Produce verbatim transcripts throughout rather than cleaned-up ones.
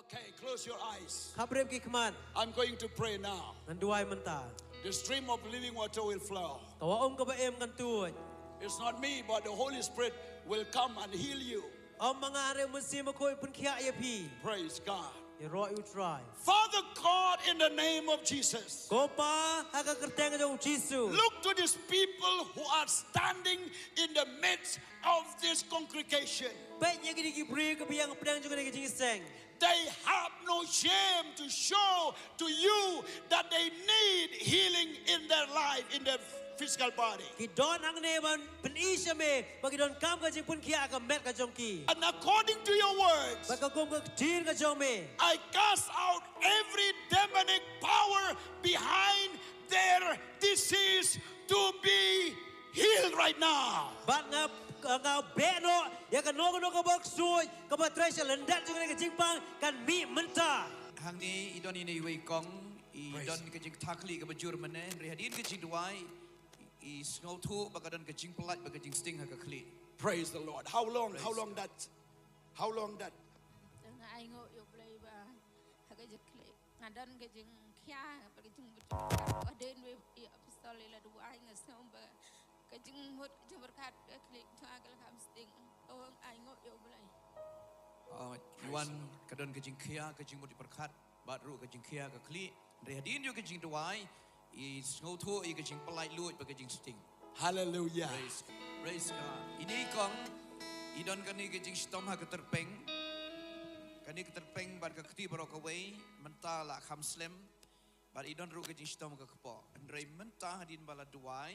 Okay, close your eyes. Khapbrip ki khmat. I'm going to pray now. Ngan duwai mynta. The stream of living water will flow. Ka wah um kaba im kan tuid. It's not me, but the Holy Spirit will come and heal you. Ym ma nga, hynrei u Mynsiem Bakhuid un pynkhiah ïa phi. Praise God. Ïaroh ïa U Trai. Father God, in the name of Jesus, Ko Pa, ha ka kyrteng jong U Jisu. Look to these people who are standing in the midst of this congregation. Peit ïa kine ki briew kiba ïeng hapdeng jong kane ka jingïaseng. They have no shame to show to you that they need healing in their life, in their physical body. Ki don hangne ban pyni sha me ba ki donkam ka jingpynkhiah ha ka met ka jong ki. And according to your words, Bad katkum ka ktien ka jong me, I cast out every demonic power behind their disease to be healed right now. bad nga, nga beh noh ïa kano kano ka bor ksuid kaba trei sha lyndet jong kane ka jingpang, kan mih mynta. Hangne i don ine iwei i kong, i Praise. Don ka jingkta khlieh kaba jur mynne, hynrei hadien ka jingduwai i sngewthuh ba ka don ka jingpyllait bad ka jingsting ha ka khlieh. Praise the Lord. How long? How long that? How long that? Nga ainguh ïa U Blei ba ha ka jingklieh nga don ka jingkhia bad ka jingmut jingpyrkhat. Hadien wei i apostol i la duwai, nga sngew ba ka jingmut jingpyrkhat ka khlieh to ka la kham sting. To nga ainguh ïa U Blei. Oh, i wan ka don ka jingkhia ka jingmut jingpyrkhat bad ruh ka jingkhia ka khlieh. Hynrei hadien ïa ka jingduwai i sngewthuh ïa ka jingpyllait luid bad ka jingsting. Hallelujah. Praise, praise God. Ine i kong i don kane ka jingshitom ha ka tyrpeng. Kane ka tyrpeng bad ka kti baroh kawei mynta la kham slem. Bad i don ruh ka jingshitom ha ka kpoh. Hynrei mynta hadien ba la duwai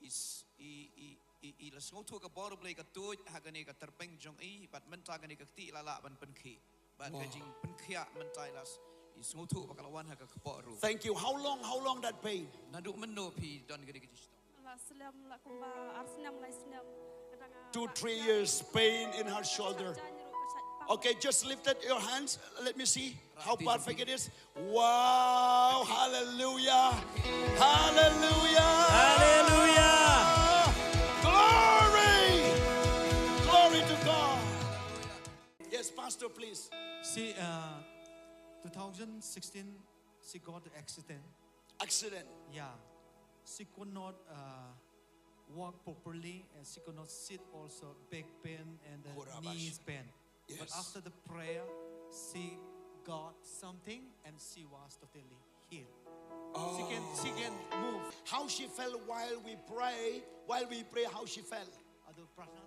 i s- i i i, i la sngewthuh ka bor U Blei ka tuid ha kane ka tyrpeng jong i, bad mynta kane ka kti i la lah ban pynkhih. Bad ka jingpynkhiah mynta i la s- i sngewthuh ba ka la wan ha ka kpoh ruh. Thank you. How long? How long that pain? Naduh mynno phi don kane ka jingshitom? La slem, la kumba ar snem, lai snem. Kata nga Two, la three snem. years pain in her shoulder. Jan ru ka shait pang. Okay, just lift it, your hands. Let me see how perfect it is. Wow, hallelujah. Hallelujah. Hallelujah. Glory. Glory to God. Yes, Pastor, please. See, uh, two thousand sixteen, she got the accident. Accident. Yeah. She could not uh, walk properly and she could not sit also, back pain and the Korabash. Knees pain. But Yes. After the prayer, she got something and she was totally healed. She can, she can move. How she felt while we pray, while we pray, how she felt? Aduh, prana